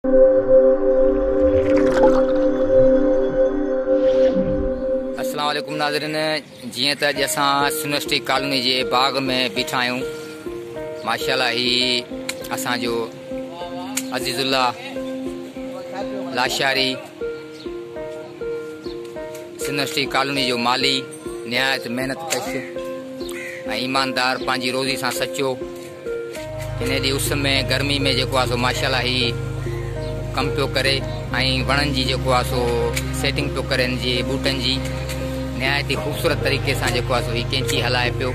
اسلام عليڪم ناظرين جيئن ته اڄ اسان يونيورسٽي ڪالوني جي باغ ۾ بيٺا آهيون ماشاءالله هي اسان جو عزيز الله لاشاري يونيورسٽي ڪالوني جو مالي نهايت محنت ڪش ۽ ايماندار پنهنجي روزي سان سچو هن ايڏي اس ۾ گرمي ۾ جيڪو آ سو ماشاءالله هي ڪم پيو ڪري ۽ وڻن جي جيڪو آ سو سيٽنگ پيو ڪري هن جي ٻوٽن جي نهايت ئي خوبصورت طريقي سان جيڪو آ سو هي ڪينچي هلائي پيو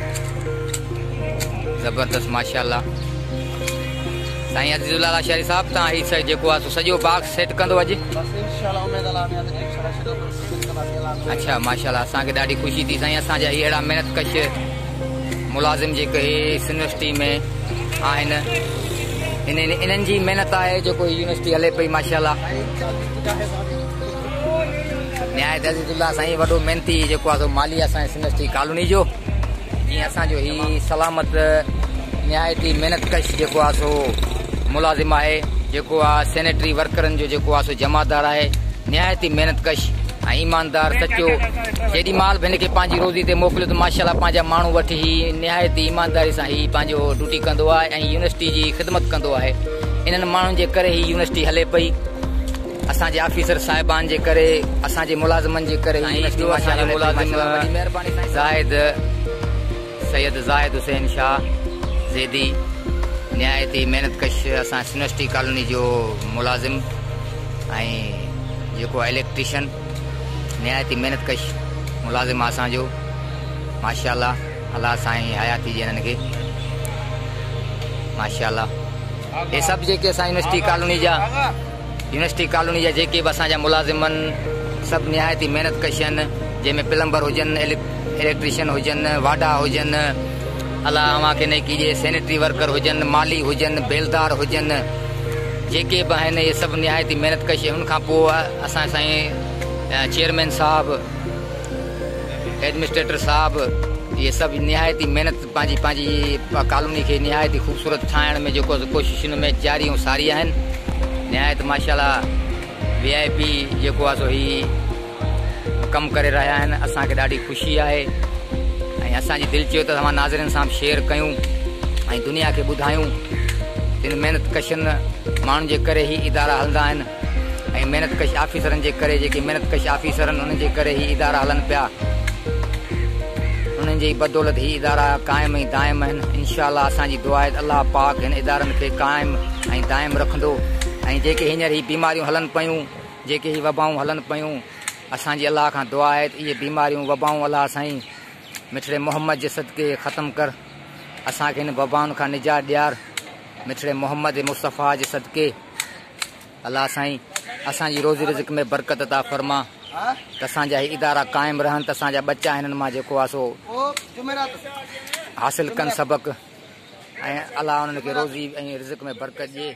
زبردست ماشاءالله سائين عزيز الله لاشاري صاحب تان هي جيڪو آ سو سڄو باغ سيٽ ڪندو اڄ اڇا ماشاءالله اسان کي ڏاڍي خوشي ٿي سائين اسان جا هي اهڙا محنت ڪش ملازم جيڪي هي يونيورسٽي ۾ آهن انهن جي محنت آهي جيڪو هي يونيورسٽي هلي پئي ماشاءالله نهايت عزيز الله سائين وڏو محنتي جيڪو آهي سو مالي اسان جي يونيورسٽي ڪالوني جو جيئن اسان جو هي سلامت نهايت ئي محنت ڪش جيڪو آهي سو ملازم آهي جيڪو آهي سينيٽري ورڪرن جو جيڪو آهي سو جمعدار آهي نهايت ئي محنت ڪش ۽ ايماندار سچو جيڏي مهل به هن کي پنهنجي روزي تي موڪليو ته ماشاءالله پنهنجا ماڻهو وٺي هي نهايت ئي ايمانداري سان هي پنهنجو ڊيوٽي ڪندو آهي ۽ يونيورسٽي جي خدمت ڪندو آهي انهن ماڻهن جي ڪري هي يونيورسٽي هلي پئي اسان جي آفيسر صاحبان جي ڪري اسان جي ملازمن جي ڪري هي يونيورسٽي ماشاءالله ملازم زاهد سيد زاهد حسين شاهه زيدي نهايت ئي محنت ڪش اسان يونيورسٽي ڪالوني جو ملازم ۽ جيڪو اليڪٽريشن نهايت ئي محنت ڪش ملازم آ اسان جو ماشاءالله الله سائين حياتي ڏي انهن کي ماشاءالله هي سڀ جيڪي اسان يونيورسٽي ڪالوني جا يونيورسٽي ڪالوني جا جيڪي به اسان جا ملازم آهن سڀ نهايت ئي محنت ڪش آهن جنهن ۾ پلمبر هجن اليڪٽريشن هجن واڍا هجن الله اوهان کي نيڪي ڏي سينيٽري ورڪر هجن مالي هجن بيلدار هجن جيڪي به آهن اهي سڀ نهايت ئي محنت ڪش ان کان پوء اسان سائين چيئرمين صاحب ايڊمنسٽريٽر صاحب اهي سڀ نهايت ئي محنت پنهنجي پنهنجي ڪالوني کي نهايت ئي خوبصورت ٺاهڻ ۾ جيڪو ڪوششن ۾ جاري ۽ ساري آهن نهايت ماشاءالله وي آء پي جيڪو آهي سو هي ڪم ڪري رهيا آهن اسان کي ڏاڍي خوشي آهي ۽ اسان جي دل چيو ته اوهان ناظرين سان به شيئر ڪيون ۽ دنيا کي ٻڌايون تن محنت ڪشن ماڻهن جي ڪري هي ادارا هلندا آهن ۽ محنت ڪش آفيسرن جي ڪري جيڪي محنت ڪش آفيسرن انهن جي ڪري هي ادارا هلن پيا انهن جي بدولت هي ادارا قائم ۽ دائم آهن انشاء الله اسان جي دعا آهي الله پاڪ هن ادارن کي قائم ۽ دائم رکندو ۽ جيڪي هينئر هي بيماريون هلن پيون جيڪي هي وبائون هلن پيون اسان جي الله کان دعا آهي ته اهي بيماريون وبائون الله سائين مٺڙي محمد جي صدقي ختم ڪر اسان کي هن وبائن کان نجات ڏيار مٺڙي محمد مصطفيٰ جي صدقي الله سائين اسان جي روزي رزق ۾ برڪت عطا فرما ته اسان جا هي ادارا قائم رهن ته اسان جا ٻچا هنن مان جيڪو آهي سو حاصل ڪن سبق ۽ الله انهن کي روزي ۽ رزق ۾ برڪت ڏي.